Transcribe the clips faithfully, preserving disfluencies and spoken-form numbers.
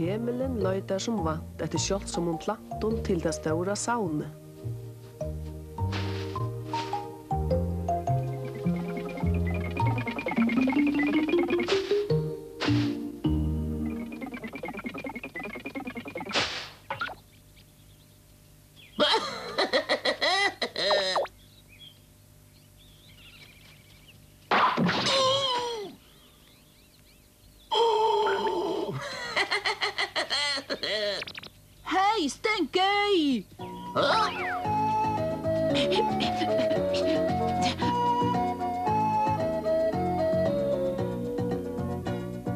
Hemulin leitar sum vant eftir sjáldsamum plantum til tað stóra savnið. Hey, Stinky!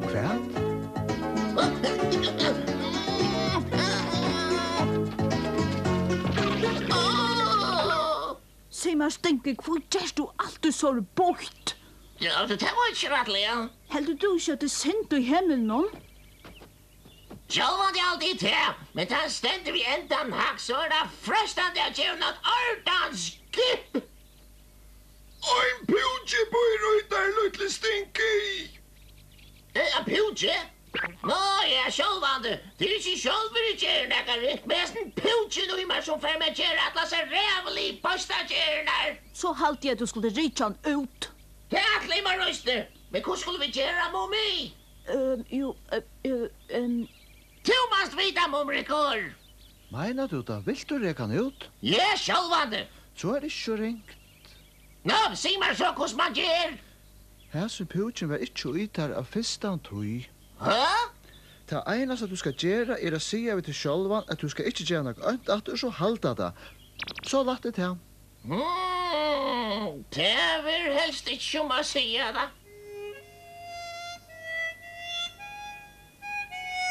Hvat? Sig mær, Stinky, hví gert tú altíð so beitt? Ja, altso, tað var ikki rættiliga. Heldur tú ikki, at tað er synd í Hemulin? Sjálvandi haldi eg tað, men tá hann stendur við endan á hakkuni, so er tað freistandi at geva honum eitt ordans skift. Ein púki býr í tær, lítli Stinky. Eh, ein púki? Ná ja, sjálvandi. Tað er ikki sjálvur eg geri nakað ringt, men hesin púkin í mær, sum fær meg at gera allar hesar ræðuligu beistagerðirnar. So haldi eg, at tú skuldi rikið hann út. Tað ætli eg mær eisini. Men hvussu skulu vit gera, Mumi? Ehm, jú, eh, eh, ehm. Tú mást vita, Mumrikur. Meinar tú tað? Vilt tú reka hann út? Ja, sjálvandi. So er ikki so ringt. Ná, sig mær so, hvussu mann ger. Hasin púkin var ikki í tær av fyrstu tíð. Hæ? Tað einasta, tú skalt gera, er at siga við teg sjálvan, at tú skalt ikki gera nakað ónt aftur, so halda tað. So lætt er tað. Hmm, tað verður helst ikki um at siga tað.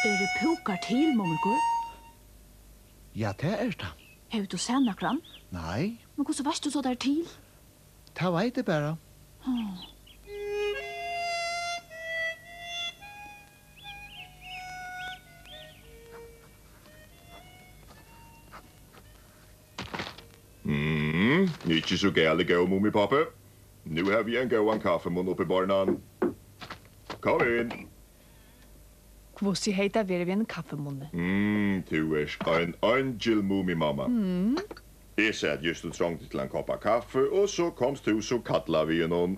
Eru púkar til, Mumrikur? Ja, tað er tað. Hevur tú sæð nakran? Nei. Men hvussu veitst tú so, tað er til? Tað veit eg bara. Hmm. Mm, ikki so galið, góði Mumipápi. Nú havi eg ein góðan kaffimunn uppi í bornan. Kom inn. Hvussu hevði tað verið við einum kaffimunni? Mm, tú ert ein eingil, Mumimamma. Mm. Eg sat júst og trongdi til ein kopp av kaffi, og so komst tú so kallað við honum.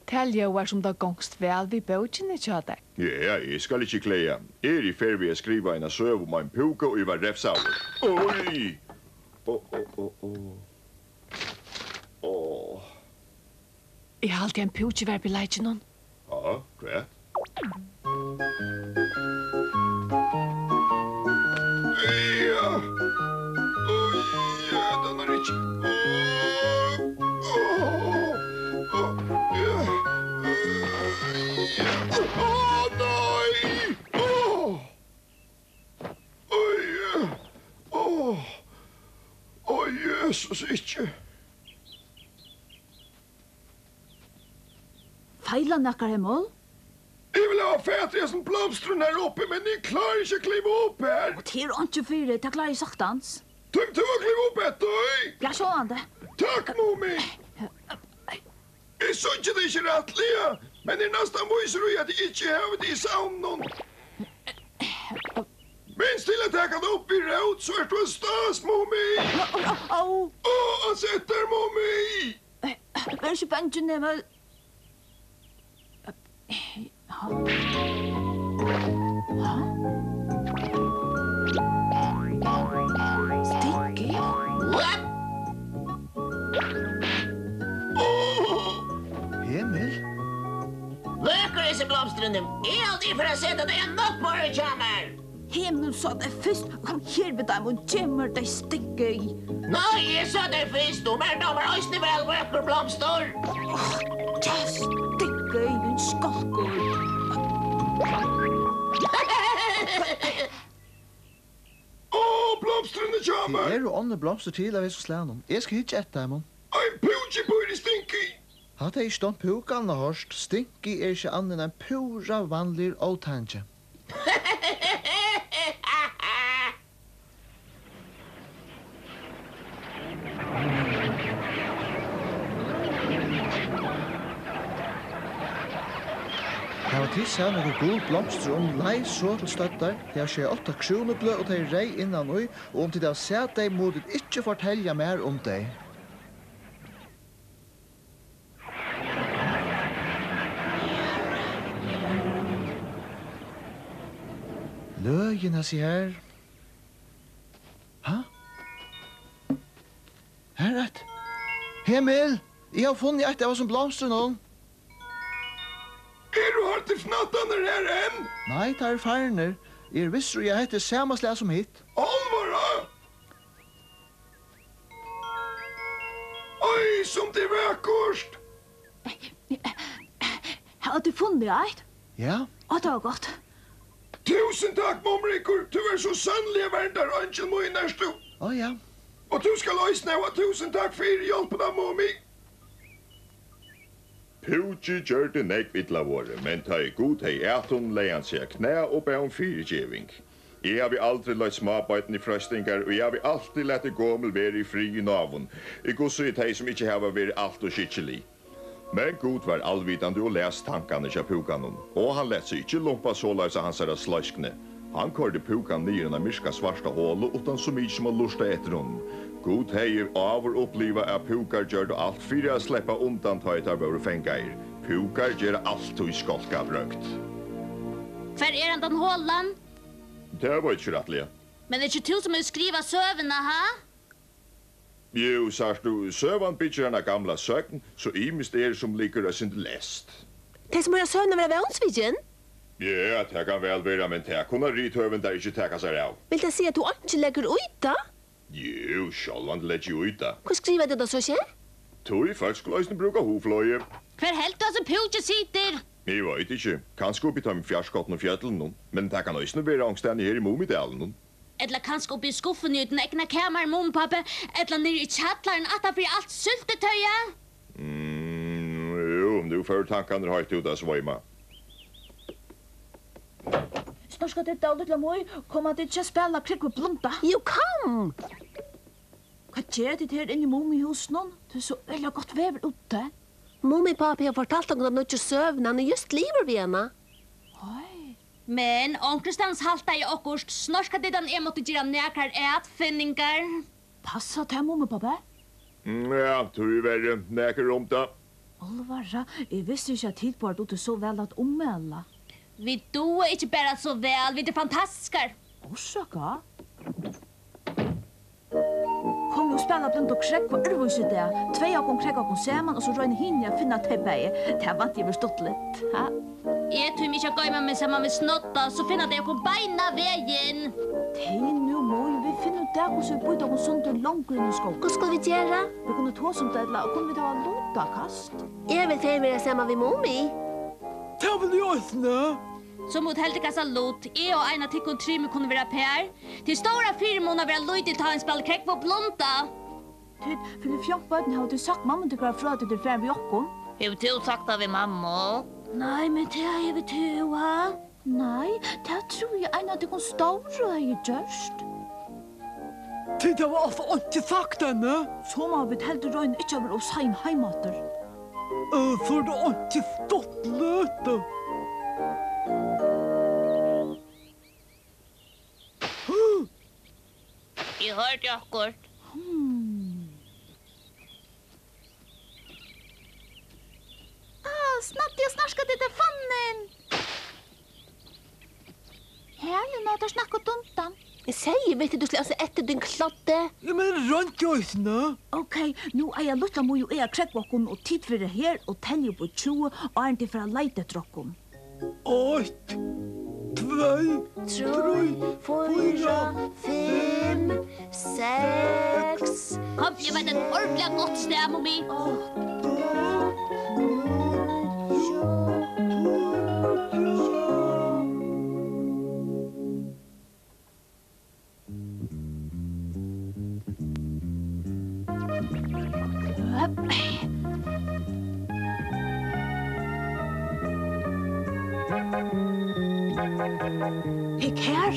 Tað ljóðar, sum tað gongst væl við bókini hjá tær. Ja, eg skal ikki klaga. Eg eri í ferð við at skriva eina søgu um ein púka, ið var revsaður. Oj! Ó, ó, ó, ó. Ó. Eg haldi, ein púki var við í leikinum. Ha, hvat? Ja. Ó, ja, tað er ikki. Ó, ó, ó, ja. Ja. Ó, nei. Ó. Ó, ja. Ó. Ó, Jesus, ikki. Feilar nakað, Hemul? Eg vil hava fatur í hesum blomstrum her uppi, men eg klári ikki at klúgva upp her. Og tað er einki fyri, tað klári eg saktans. Tímir tú at klúgva upp eftir tí? Ja, sjálvandi. Takk, Mumi. Eg síggi tað ikki rættiliga, men eg eri næstan vísur í, at eg ikki havi tað í savninum. Minst til at taka tað upp við rót, so ert tú ein stás, Mumi. Au, au, au. Á, at sett tær, Mumi. Eh, ver ikki bangin, Emil. Ha? Ha? Stinky? What? Emil? Vøkur hesi blomstrini. Eg haldi, eg fer at seta tey á náttborðið hjá mær. Hemul sá tey fyrst, og kom her við teimum, gev mær tey, Stinky. Nei, eg sá tey fyrst, og mær dámar eisini væl vøkur blomstur. Áh, tað, Stinky, ein skálkur. Á, blomstrini hjá mær! Tað eru onnur blomstur til av hesum slagnum. Eg skal hyggja eftir teimum. Ein púki býr í, Stinky. Hatta er ikki dømt púkan, hon hevur hoyrt. Stinky er ikki annað enn ein púra vanligur ótangi. Hava tit sæð nøkur gul blomstur um leið so til støddar? Tey hava sjey átta krúnubløð og tey eru reyð innan í, og um tit hava sæð tey, mugu tit ikki fortelja mær um tey. Løgin, hasi her. Ha? Har eitt. Hemil, eg havi funnið eitt av hasum blomstrunum. Eru allir fnattarnir her enn? Nei, teir eru farnir. Eg eri vissur í, at hetta er sama slag sum hitt. Álvara? Oj, sum tað er vakurt! Hava tit funnið eitt? Ja. Á, tað var gott. Túsund takk, Mumrikur. Tú ert so sanniliga verndareingil mín, ert tú. Á, ja. Og tú skalt eisini hava túsund takk fyri hjálpina, Mumi. Púki gjørdi nógv illa vorðið, men tá ið Gud hevði at honum, legði hann seg á knæ og bað um fyrigeving. Eg havi aldri leitt smábeitin í freistingar, og eg havi altíð latið gomul vera í frið í náðum, í hvussu er tey, sum ikki hava verið alt ov skikkilig. Men Gud var alvitandi og las tankarnar hjá púkanum, og hann læt seg ikki lumpa soleiðis av hansara sleiskni. Hann koyrdi púkan niður eina myrka svarta holu uttan so mikið sum at lurta eftir honum. Gud hevði áður upplivað, at púkar gjørdu alt fyri at sleppa undan, tá ið teir vóru fangaðir. Púkar gera altíð skálkabrøgd. Hvar er handan holan? Tað veit eg ikki rættiliga. Men er ikki tú, sum hevur skrivað søguna, ha? Jú, sært tú, søgan byggir á eina gamla søgn, so ymiskt er, sum liggur eitt sindur leyst. Tey, sum hoyra søguna, verða vónsvikin. Ja, tað kann væl vera, men tað kunnu rithøvundar ikki taka sær av. Vil tað siga, at tú einki leggur í tað? Jú, sjálvandi leggi eg í tað. Hví skrivar tú tað so ikki? Tí fólk skulu eisini brúka hugflogið. Hvar heldur tú, hasin púki situr? Eg veit ikki. Kanska uppi í teimum fjarskotnu fjøllunum. Men tað kann eisini vera onkustaðni her í Mumidalinum. Ella kanska uppi í skuffuni í tínum egna kamari, Mumipápi, ella niðri í kjallaranum aftan fyri alt súltutoyið? Mm, jú, nú fóru tankarnir heitt út at sveima. Snorkadidda og Lítla Mý, koma tit ikki at spæla Krógv og blunda? Jú, kom! Hvat gera tit her inni í Mumihúsinum? Tað er so øgiliga gott veður úti. Mumipápi hevur fortalt okkum ta nýggju søguna, hann er júst liðugur við hana. Oj. Men onkrastaðni haltaði okkurt. Snorkadiddan og eg máttu gera nakrar atfinningar. Passar tað, Mumipápi? Mm, ja, tíverri, nakrar um tað. Álvara, eg visti ikki, at tit báðar dugdu so væl at ummæla. Vit duga ikki bara so væl, vit eru fantastiskar. Orsaka? Kom nú, spæla blind og krógva øðrvísi í dag. Tvey okkum krógva okkum saman, og so royna hini at finna tey bæði. Tað vænti eg verður stuttligt, ha? Eg tími ikki at goyma meg saman við Snodda, so finna tey okkum beinan vegin. Tey nú, Mý, vit finna út av, hvussu vit býta okkum sundur longur inn í skógin. Hvat skulu vit gera? Vit kunnu tosa um tað, ella kunnu vit hava lutakast? Eg vil fegin vera saman við Mumi. Tað vil eg eisini. Sum út heldur kasta lut. Eg og ein av tykkum trimum kunnu vera par. Til stóra fyrimun at vera lítil, tá ein spælir Krógv og blunda. Tit, fyri fjong børn, hava tit sagt mammu tykkara frá, at tit eru farin við okkum? Hevur tú sagt tað við mammu? Nei, men tað hevur tú, ha? Nei, tað trúði eg, ein av tykkum stóru hevði gjørt. Tit hava altso einki sagt henni? So mugu vit heldur royna ikki at vera ov sein heim aftur. Eh, so er tað einki stuttligt. Eg hoyrdi okkurt. Hmm. Á, Snoddi og Snorkadidda er funnin! Her, nú má teir snakka út undan. Eg segði við teg, tú skalt ansa eftir, tín kloddi. Eg meini, royndi eisini. Ókey, nú eiga Lítla Mý og eg at krógva okkum, og tit verða her og telja upp í tjúgu, áðrenn tit fara at leita eftir okkum. Eitt, tvey, trý, fýra, fimm, seks. Kom, eg veit eitt ordiliga gott stað, Mumi. Átta, níggju, tíggju. Hygg her.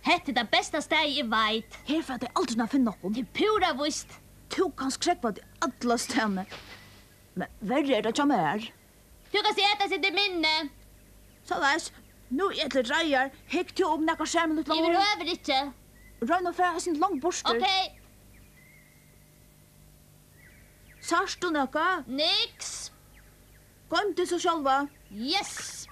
Hetta er tað besta staðið, eg veit. Her fara tey aldrin at finna okkum. Tað er púra víst. Tú kanst krógva teg allastaðni. Men verri er tað hjá mær. Tú kanst eta, situr minni. Soleiðis, nú er eg til reiðar. Hygg tú um nakað, Sami, lítla mín? Yvirhøvur ikki. Royn at fara eitt sindur langt burtur. Ok. Sært tú nakað? Niks. Goym teg so sjálva. Yes.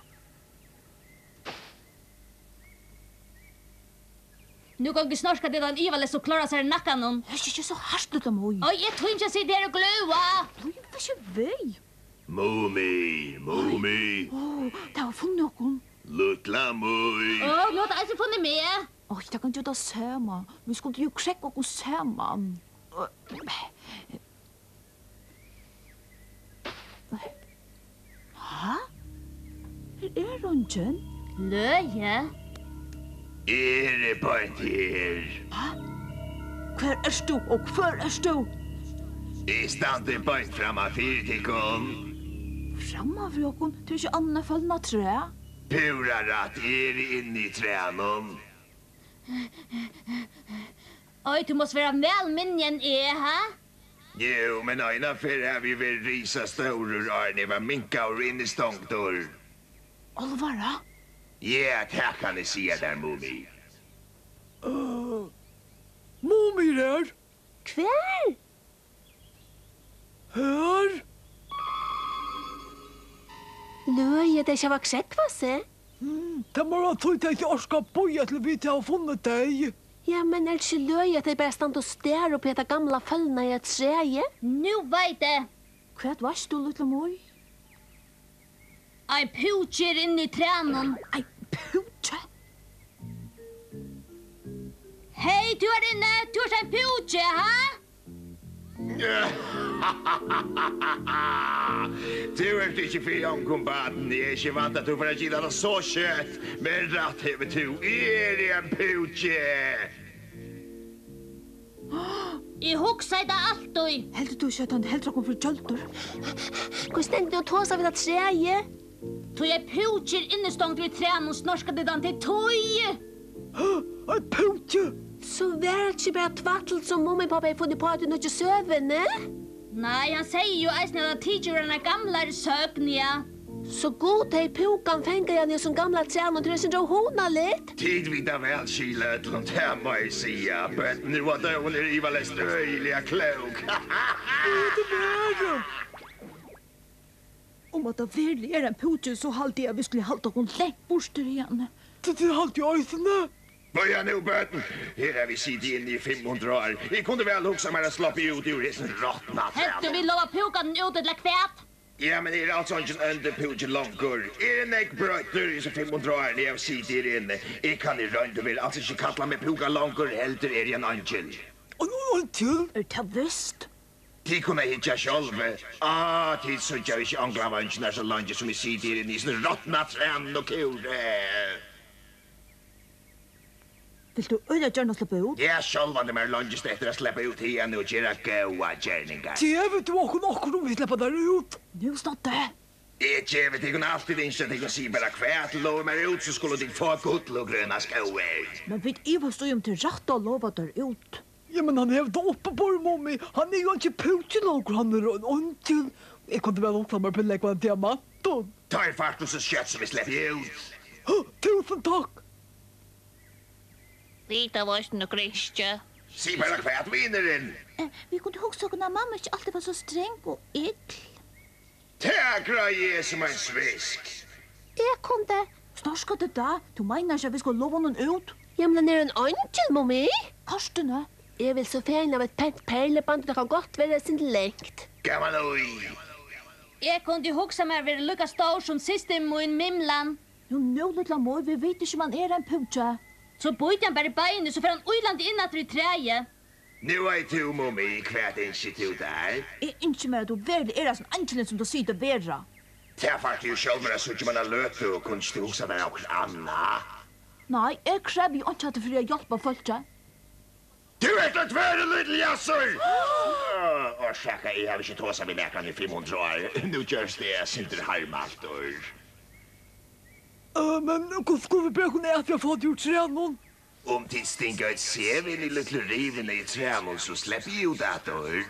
Nú gongur Snorkadiddan ivaleyst og klárar sær í nakkanum. Hysj, ikki so hart, lítla mín. Oj, eg tími ikki at sita her og gløða. Blív ikki við. Mumi, Mumi. Ó, tey hava funnið okkum. Lítla Mý. Ó, nú hava tey eisini funnið meg. Oj, tað kann gera tað sama. Vit skuldu jú krógva okkum saman. Ha? Her er eingin. Løgið. Eg eri beint her. Ha? Hvar ert tú og hvør ert tú? Eg standi beint framman fyri tykkum. Framman fyri okkum? Tað er ikki annað enn eitt følnað træ. Púra rætt, eg eri inni í trænum. Oj, tú mást vera væl minni enn eg, ha? Jú, men eina ferð havi eg verið risastórur, áðrenn eg var minkaður og innistongdur. Álvara? Ja, tað kann eg siga tær, Mumi. Øh, Mumi er her. Hvar? Her. Løgið, tey ikki hava krógvað seg. Mm, tað má vera tí, tey ikki orka at bíða til vit hava funnið tey. Ja, men er tað ikki løgið, at tey bara standa og stara upp í hetta gamla følnaða træið? Nú veit eg. Hvat veitst tú, lítla Mý? Ein púki er inni í trænum. Ein púki? Hey, tú har inni, tú ert ein púki, ha? Tú ert ikki fyri ongum barni, eg eri ikki vant at tú fór at gita tað so skjótt, men rætt hevur tú, eg eri ein púki. Eg hugsaði tað altíð. Heldur tú ikki, at hann heldur okkum fyri gjøldur? Hví stendur tú og tosar við tað træið? Tí ein púki er innistongdur í trænum, Snorkadiddan, tað er tí. Ein púki? So var tað ikki bara tvætl, sum Mumipápi hevði funnið uppá í tí nýggju søguni? Nei, hann segði jú eisini, at hann tikið úr einari gamlari søgn, ja. So Gud hevði púkan fangaðan í hesum gamla trænum, tað er eitt sindur óhugnaligt. Tit vita væl skil á øllum, tað má eg siga. Børn nú á døgum eru ivaleyst øgiliga klók. Hvat er verið? Um at tað veruliga er ein púki, so haldi eg, at vit skulu halda okkum langt burtur hiðani. Tað, tað haldi eg eisini. Bíða nú, børn. Her havi eg sitið inni í fimm hundrað ár. Eg kundi væl hugsað mær at sloppið út úr hesum rotna trænum. Heldur vit lova púkanum út, ella hvat? Ja, men eg eri altso eingin óndur púki longur. Eg eri nógv broyttur í hesum fimm hundrað árum, eg havi sitið her inni. Eg kann í roynd og veru als ikki kalla meg púka longur, heldur eri eg ein eingil. Ein eingil? Er tað vist? Tit kunnu hyggja sjálvi. Á, tit síggja ikki einglaveingirnar, so leingi sum eg siti her inni í hesum rotna trænum og kúri. Vilt tú øgiliga gjarna sleppa út? Ja, sjálvandi mær leingist eftir at sleppa út hiðani og gera góðar gerningar. Gevur tú okkum okkurt, um vit sleppa tær út? Nú, Snoddi. Eg gevi tykkum alt, tit ynskja tykkum, sig bara hvat, lovið mær út, so skulu tit fáa gull og grønar skógir. Men vit ivast í, um tað er rætt at lova tær út. Ja, men hann hevur tað uppiborið, Mumi. Hann er jú ikki púki longur, hann er ein eingil. Eg kundi væl hugsað mær brillógvan diamantin. Teir fært tú so skjótt sum eg sleppi út. Hå, túsund takk. Vit hava eisini grikki. Sig bara hvat, vinurin. Eh, vit kundu hugsað okkum, at mamma ikki altíð var so strang og ill. Tað greiði eg sum ein svisk. Eg kundi. Snorkadidda, tú meinar ikki, at vit skulu lova honum út? Jamen, hann er ein eingil, Mumi. Kortini. Eg vil so fegin hava eitt pent perluband, og tað kann gott vera eitt sindur langt. Gaman í. Eg kundi hugsað mær at verið líka stór sum systir mín, Mimlan. Nú, nú, lítla Mý, vit vita ikki, um hann er ein púki. So bíti hann bara í beinið, so fer hann ýlandi inn aftur í træið. Nú veit tú, Mumi, hvat ynskir tú tær? Eg ynski mær, at tú veruliga ert hasin eingilin, sum tú sigur teg vera. Tað fært tú jú sjálvur at síggja um eina løtu, og kundi ikki tú hugsað tær okkurt annað? Nei, eg krevji einki aftur fyri at hjálpa fólki. Tú ert ein tvørur lítil jassur! Orsaka, eg havi ikki tosað við nakran í fimm hundrað ár. Nú gerst eg eitt sindur harmaftur. Øh, men hvussu skulu vit bera okkum at fyri at fáa teg úr trænum? Um tit stinga eitt sev inn í lítlu rivuna í trænum, so sleppi eg út aftur.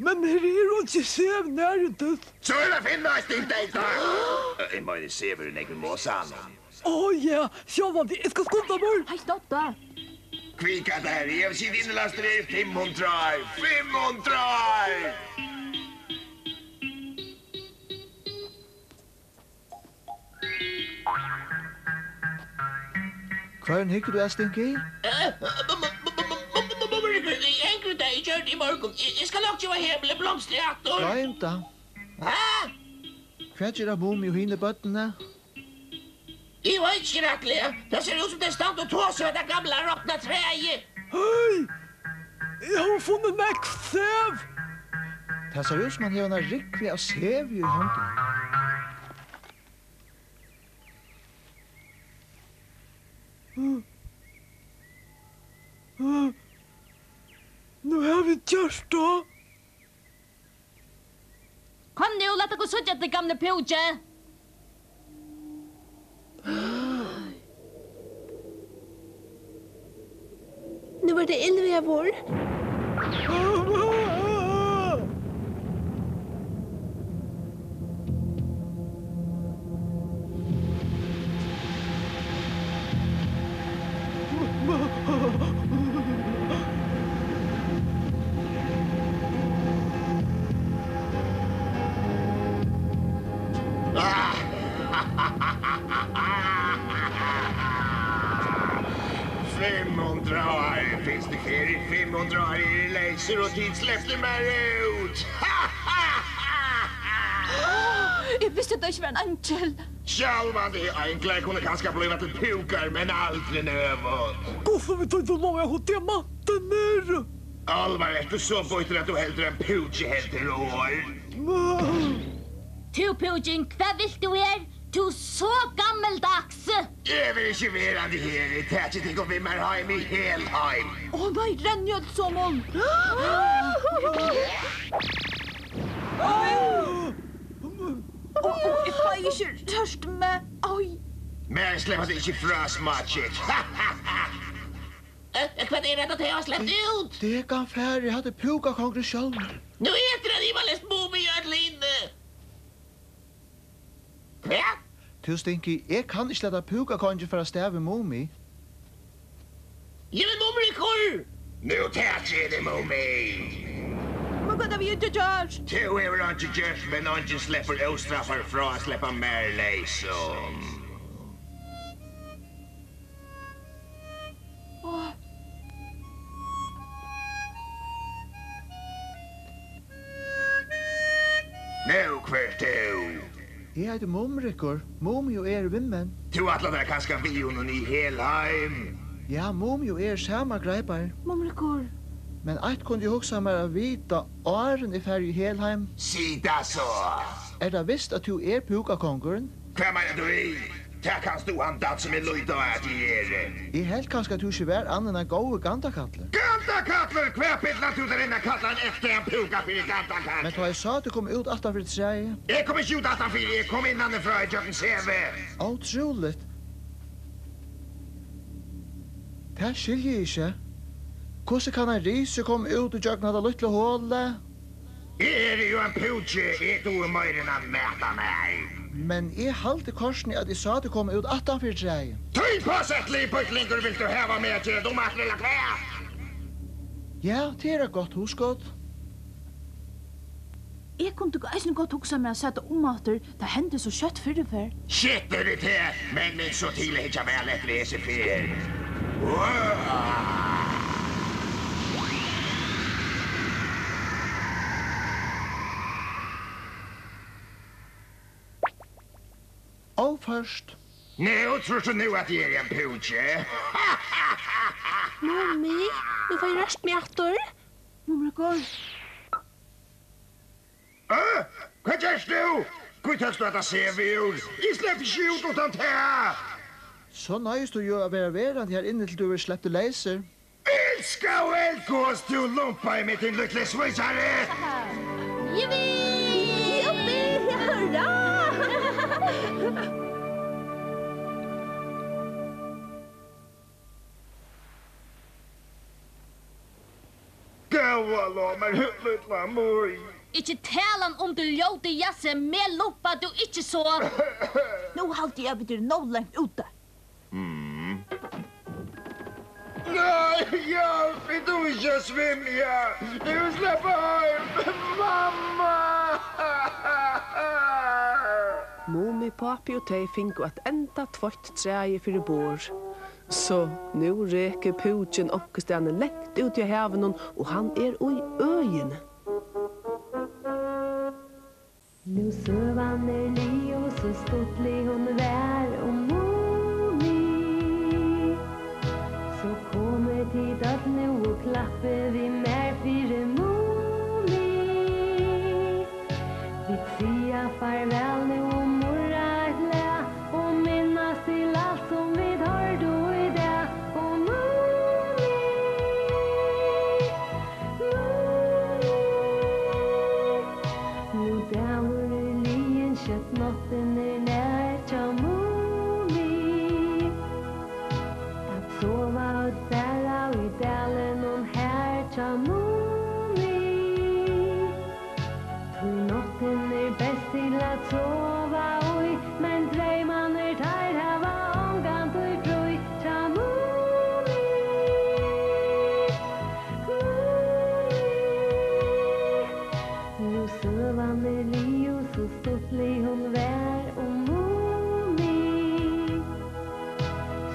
Men her er einki sev nærhendis. So er at finna eitt stinkt eyka. Eg meini, sev er í nógvum mosanum. Ó ja, sjálvandi, eg skal skunda mær. Hey, stopp tá. Kvika tær, eg vil siga, at innilæstur er fimm hundrað. Fimm hundrað! Hvørjum hyggur tú at, Stinky? Eh, m-, m-, Mumrikur, eg angri tað, eg gjørdi í morgun. Eg, eg skal nokk geva Hemuli blomstur aftur. Gloym tað. Ha? Hvat gera Mumi og hini børnini? Eg veit ikki rættiliga. Tað sær út, sum tey standa og tosa við tað gamla, rotna træið. Hey! Eg havi funnið nógv sev! Tað sær út, sum hann hevur eina rúgvu av sevi í hondini. Nú havi eg gjørt tað. Kom nú, lat okkum síggja teg, gamli púki. Nú var tað illveður. Fimm hundrað ár, fyrstu ferð í fimm hundrað ár eri eg leysur og tit sleptu mær út. Eg visti, at tað ikki var ein eingil. Sjálvandi, einglar kunnu kanska blíva til púkar, men aldrin øvut. Hvussu vit høvdu lov at hava diamantin niðri? Álvar, ert tú so býttur, at tú heldur, ein púki heldur orð? Tú, púkin, hvat vilt tú her? Tú so gammeldags. Eg verði ikki verandi her, eg taki tykkum við mær heim í Helheim. Ó nei, renn í øll somul. Ó, ó, eg fái ikki rørt meg. Oj. Mær sleppa tey ikki frá, smákjøt. Eh, eh, hvat er hetta, tey hava sleppt út? Dekan fari, hatta er púkakongurin sjálvur. Nú etur hann ivaleyst Mumi í øll hini. Hvat? Tú, Stinky, eg kann ikki lata púkakongin fara avstað við Mumi. Jú, men Mumrikur! Nú taki eg teg, Mumi! Men hvat havi eg gjørt? Tú hevur einki gjørt, men eingin sleppur óstraffaður frá at sleppa mær leysum. Áh. Nú, hvør ert tú? Eg eiti Mumrikur. Mumi og eg eru vinmenn. Tú ætlar tær kanska við honum í Helheim? Ja, Mumi og eg eru sama greipar. Mumrikur. Men eitt kundi eg hugsað mær at vita, áðrenn eg fari í Helheim. Sig tað so! Er tað vist, at tú er púkakongurin? Hvat meinar tú við? Tað kanst tú handan sum eg líti á at eg eri. Eg helt kanska, at tú ikki var annað enn ein góður gandakallur. Gandakallur? Hvat billar tú tær inn at kalla ein ektan púka fyri gandakall? Men tá eg sá teg koma út aftan fyri træið. Eg kom ikki út aftan fyri, eg kom innanfrá ígjøgnum sevið. Ótrúligt. Tað skilji eg ikki. Hvussu kann ein risi koma út ígjøgnum hetta lítla holið? Eg eri jú ein púki, eg dugi meira enn at mata meg. Men eg haldi kortini, at eg sá teg koma út aftan fyri træið. Tín pásetligi býttlingur, vilt tú hava meg at gera tað um aftur, ella hvat? Ja, tað er eitt gott hugskot. Eg kundi eisini gott hugsað mær at sæð tað um aftur. Tað hendi so skjótt fyrru ferð. Skittur í teg, men minn so til at hyggja væl eftir hesi ferð. Uah! Óført. Nú, trýrt tú nú, at eg eri ein púki? Mumi, nú fái eg rørt meg aftur. Mumrikur. Øh, hvat gert tú? Hví tókst tú hetta sevið úr? Eg sleppi ikki út uttan tað. So noyðist tú jú at vera verandi har inni, til tú verður sleptur leysur. Ilska og eldgos, tú lumpaði meg, tín lítli svíkjari! Jippi! Jippi! Hurra! Góði Halló, men lítla Mý. Ikki talan um, tú ljóti jassi, meg lumpar tú ikki so. Nú haldi eg, at vit eru nóg langt úti. Mm. Nei, hjálp, eg dugi ikki at svimja. Eg vil sleppa heim. Mamma! Mumi, pápi og tey fingu at enda tveitt træið fyri borð. So nú rekur púkin onkustaðni langt úti á havinum, og hann er í øðini. Nú søgan er liðug, so stuttlig hon var um Mumi. So komið tit øll nú og klappið við mær fyri Mumi. Vit siga farvæl nú og murra eitt lag og minnast til alt, sum vit hoyrdu í dag. Og Mumi, Mumi, nú dagur er liðin, skjótt náttin er nær hjá Mumi. At sova øll bara í dalinum her hjá Mumi. Tí náttin er best til at sova í, men dreymarnir, teir hava ongantíð frí hjá Mumi. Mumi. Nú søgan er liðug, so stuttlig hon var um Mumi.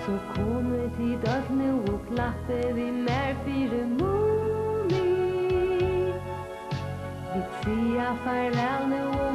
So komið tit øll nú og klappið við mær fyri Mumi. Vit siga farvæl nú og